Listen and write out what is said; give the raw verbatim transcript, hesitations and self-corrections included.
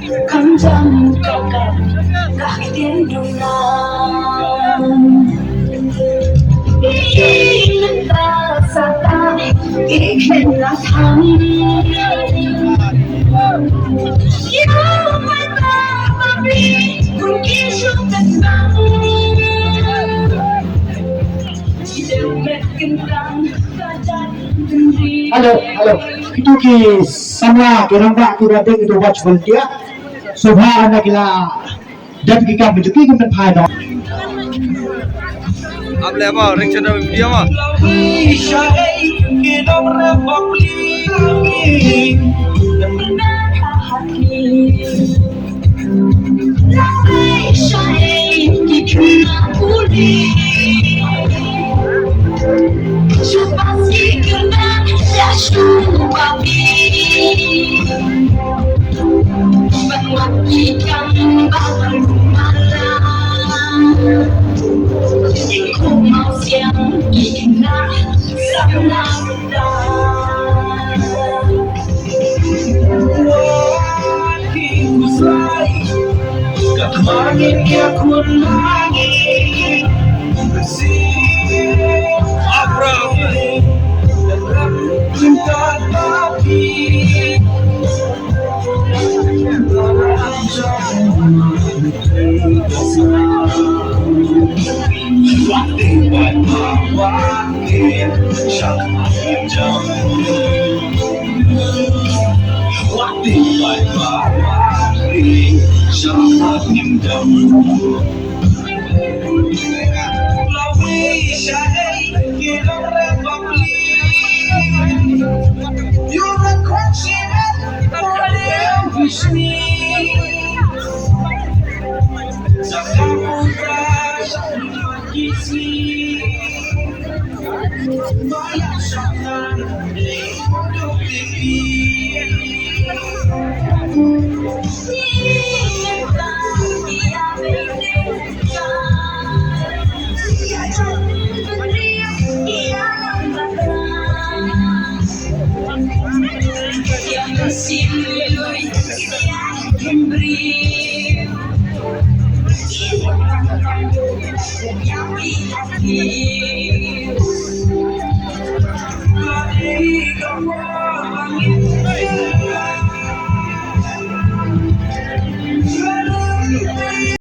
Hello, hello. Kitu ki samla ki rangbah kiba dei kitu watch volunteer. Sngewbha anda ki la dep ki kam kitu ki kin pynphai noh. Ap le mo, ring channel video mo.